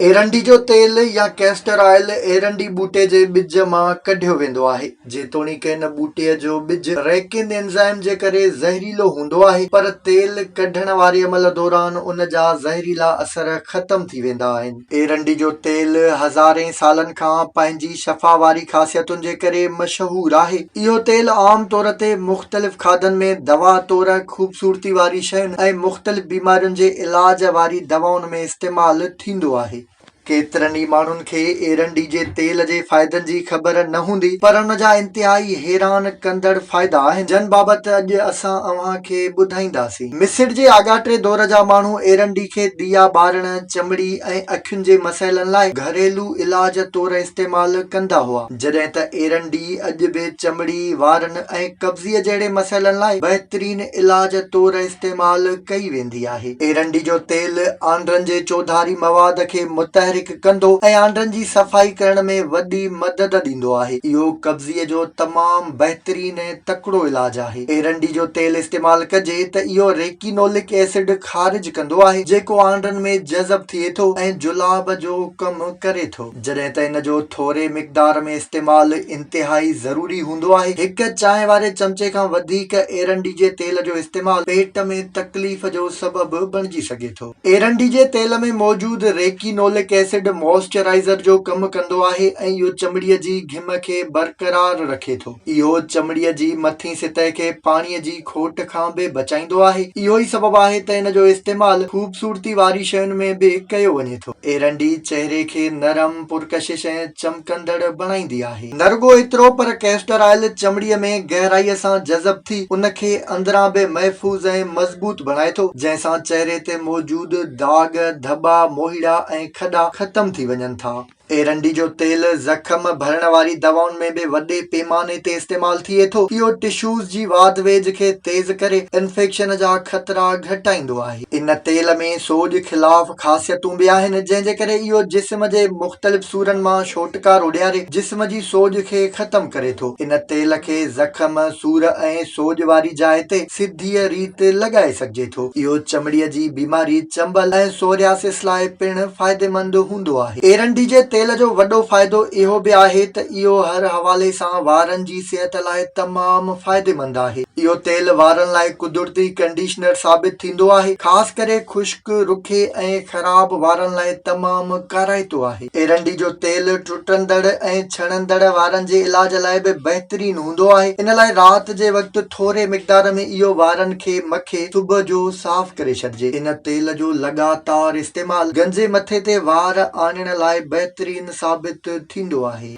ايرنڊي جو تيل يا ڪيسٽر آئل ايرنڊي ٻوٽي جي ٻج مان ڪڍيو ويندو آهي. جيتوڻيڪ ان ٻوٽي جو ٻج ريڪن اينزائم جي ڪري زهريلو هوندو آهي پر تيل ڪڍڻ واري عمل دوران ان جا زهريلا اثر ختم ٿي ويندا آهن. ايرنڊي جو تيل هزارين سالن کان پنهنجي شفا واري خاصيتن جي ڪري مشهور آهي. اهو تيل عام طور تي مختلف کاڌن ۾ دوا طور، خوبصورتي واري شين ۽ مختلف بيمارين جي علاج واري دوائن ۾ استعمال ٿيندو آهي. ڪيترن ئي ماڻهن کي ايرنڊي جي تيل جي فائدن جي خبر نه هوندي پر ان جا انتهائي حيران ڪندڙ فائدا آهن جن بابت اڄ اسان اوهان کي ٻڌائينداسين. مصر جي آڳاٽي دور جا ماڻهو ايرنڊي کي ديا ٻارڻ، چمڙي ۽ اکين جي مسئلن لاء گهريلو علاج طور استعمال ڪندا هئا. جڏهن ته ايرنڊي اڄ به چمڙي، وارن ۽ قبضيء جهڙي مسئلن لاء بهترين علاج طور استعمال ڪئي ويندي آهي. ايرنڊي جو تيل آنڊرن جي چوڌاري مواد کي متحرڪ ڪندو ۽ آنڊرن جي صفائي ڪرڻ ۾ وڏي مدد ڏيندو آهي. اهو قبضيء جو تمام بهترين ۽ تڪڙو علاج آهي. ايرنڊي جو تيل استعمال ڪجي ته اهو ريڪينولڪ ايسڊ خارج ڪندو آهي جيڪو آنڊرن ۾ جذب ٿئي ٿو ۽ جلاب جو ڪم ڪري ٿو. جڏهن ته ان جو ٿوري مقدار ۾ استعمال انتهائي ضروري هوندو آهي. هڪ چانهه واري چمچي کان وڌيڪ ايرنڊي جي تيل جو استعمال پيٽ ۾ تڪليف جو سبب بڻجي سگهي ٿو. ايرنڊي جي تيل ۾ موجود ريڪينولڪ ايسڊ موئسچرائيزر جو ڪم ڪندو آهي ۽ اهو چمڙي جي گهم کي برقرار رکي ٿو. اهو چمڙي جي مٿين سطح کي پاڻي جي کوٽ کان به بچائيندو آهي. اهو ئي سبب آهي ته ان جو استعمال خوبصورتي واري شين ۾ به ڪيو وڃي ٿو. ايرنڊي چهري کي نرم، پرڪشش ۽ چمڪندڙ بڻائيندي آهي. نه رڳو ايترو پر ڪيسٽر آئل چمڙي ۾ گهرائي سان جذب ٿي ان کي اندران به محفوظ ۽ مضبوط بڻائي ٿو، جنهن سان چهري تي موجود داغ، ڌٻا، موهيڙا ۽ کڏا ختم ٿي وڃن ٿا. ايرنڊي جو تيل زخم ڀرڻ واري دوائن ۾ به وڏي پيماني تي استعمال ٿئي ٿو. اهو ٽشوز جي واڌ ويجهه کي تيز ڪري انفيڪشن جا خطرا گهٽائيندو آهي. ان تيل ۾ سوڄ خلاف خاصيتون به آهن جنهن جي ڪري اهو جسم جي مختلف سورن مان ڇوٽڪارو ڏياري جسم جي سوڄ کي ختم ڪري ٿو. ان تيل کي زخم، سور ۽ سوڄ واري جاء تي سڌيء ريت لڳائي سگهجي ٿو. اهو چمڙيء جي بيماري، چنبل ۽ سورياسس لاء پڻ فائديمند هوندو آهي. ايرنڊي جي تيل جو وڏو فائدو اهو به آهي ته اهو هر حوالي سان وارن جي صحت لاء تمام فائديمند آهي. اهو تيل وارن لاء قدرتي ڪنڊيشنر ثابت ٿيندو آهي، خاص ڪري خشڪ، رکي ۽ خراب وارن لاء تمام ڪارائتو آهي. ايرنڊي جو تيل ٽٽندڙ ۽ ڇڻندڙ وارن جي علاج لاء به بهترين هوندو آهي. ان لاء رات جي وقت ٿوري مقدار ۾ اهو وارن کي مکي صبح جو صاف ڪري ڇڏجي. ان تيل جو لڳاتار استعمال گنجي مٿي تي وار آڻڻ لاء بهترين ثابت ٿيندو آهي.